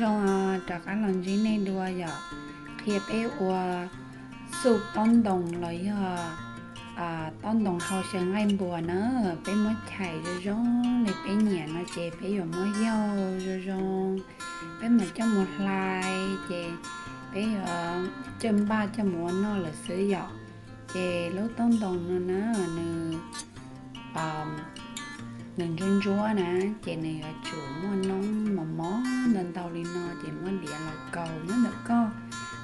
Zoo, rov qab los ntsib nej dua yom. Qhia peb ua xuj taub ntoos los yog taub ntoos hau xyaw nqaij npua na. Peb muab chais zoo zoo li peb nyiam no ces peb yuav muab yaug zoo zoo, peb mam coj mus hlais ces peb yuav coj npaj coj mus ua noj lawm xwb yom. Ces lub taub ntoos no na, nws nws ntsuab ntsuab na, ces nws yuav tsum muaj noob mos mos ntau ntau li no ces muab diav los kaus. Nyob ntawm koj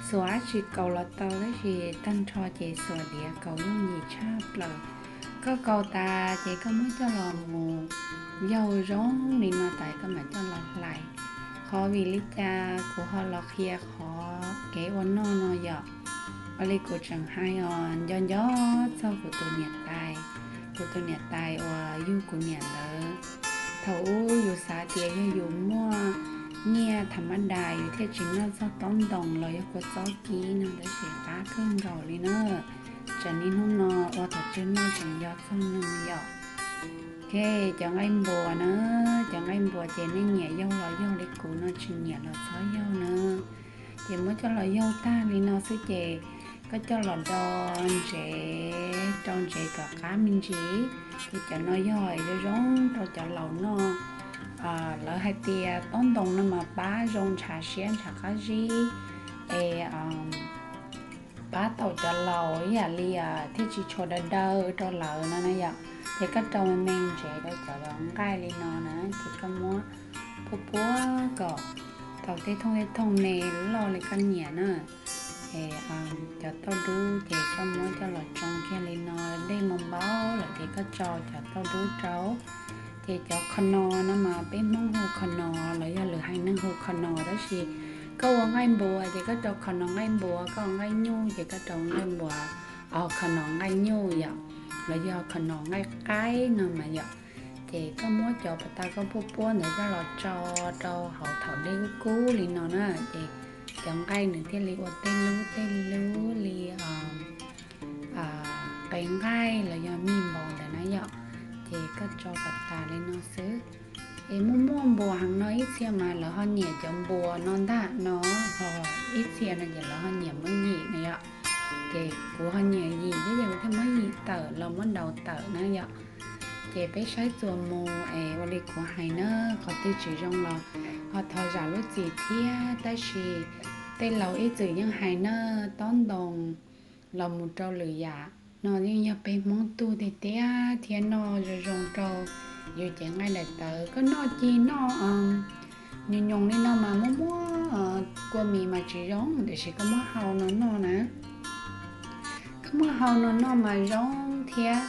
xuas dab tsi kaus los tau, tab sis tag nrho ces xuas diav kaus yooj yim tshaj plaws. Koj kaus tas ces koj muab coj los mus yaug zoo li no tas koj mam coj los hlais. Qhov vim li cas kuv ho los qhia qhov kev ua noj no yom? Ua li kuv tseem hais os, nco nco txog kuv tus niam tais, kuv tus niam tais uas yug kuv niam ntawd. Thaum ub yus xav tias yog yus muaj nyiaj tham ma das yus thiaj tsis noj txog taub ntoos los yog kua txob kib no, tab sis qab kawg nkaus li na. Tsam niaj hnub no ua thaum twg noj tseem nco txog nws yom. Ok, cov nqaij npua na, cov nqaij npua ces nej nyiam yaug los yaug li kuv no, tsis nyiam los txhob yaug na. Ces muab coj los yaug tag li no xwb ces koj coj los do ntsev, rau ntsev kom qab me ntsis. Ces cov no yog zoo zoo rau cov laus noj. Lawv hais tias taub ntoos no mas pab zoo ntshav siab ntshav qab zib, es pab tau cov laus ib yam li thiaj tsis tshua daw daw rau lawv no na yom. Ces koj rau me me ntsev rau cov nqaij li no na, ces koj muab puab puab kom tau tej thooj tej thooj me loj li koj nyiam na. Es cov tauj dub ces koj muab coj los tsoo kiag li no, dej mus npau lawm ces koj tso cov tauj dub rau. Ces cov kho no no mas peb Hmoob hu kho no los yog lwm haiv neeg hu kho no, tab sis koj ua nqaij npua ces koj rau kho no nqaij npua, koj ua nqaij nyuj ces koj rau nqaij npua, kho no nqaij nyuj yom, los yog kho no nqaij qaib no mas yom. Ces koj muab cov pas tas koj puab puab ntawd coj los tso rau hauv thaum dej kub kub li no na, ces cov nqaij nws thiaj li ua tej lub tej lub li qe nqaij los yog mij npos ntawd na yom. Ces koj tso pas tas li no xwb. Es muaj muaj npua heev no, ib txhia mas lawv ho nyiam cov npua no ntag no, ho ib txhia no ces lawv ho nyiam muab yim na yom. Ces kuv ho nyiam yim thiab ces kuv thiaj muab yim tawm los muab ntaus tawm na yom. Ces peb saib txuas mus es ua li kuv hais na, qhov twg tsis zoo los ho thov zam lub txim thiab, tab sis tej laus ib txwm yeej hais na, taub ntoos los mus rau lwm yam no yeej yog peb Hmoob tug tiag tiag thiab noj zoo zoo rau yus cev nqaij daim tawv. Koj noj ci noj nyoos nyoos li no mas muaj muaj kua mis mas tsis zoo, tiam sis koj muab hau no noj na, koj muab hau no noj mas zoo thiab.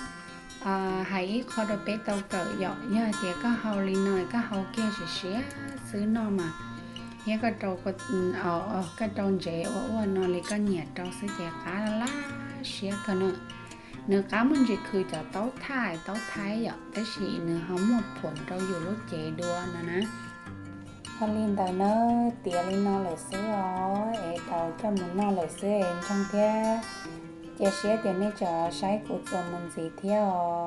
Hais ib qho rau peb tau kawm yom, yog hais tias koj hau li no, koj hau kiag siav siav xwb noj mas, thiab koj rau, koj rau ntsev ua ua no li koj nyiam rau xwb ces qab laj siab kawg na. Nws qab muaj ntsis khwv cov taub thaj taub thaib yom, tab sis nws ho muaj phuam rau yus lub cev dua no na. Ho li ntawd na, tiav li no lawm xwb os, es tau coj mus noj lawm xwb es ntseeg thiab cia siab tias nej tseem saib kuv txuas mus ntxiv thiab os.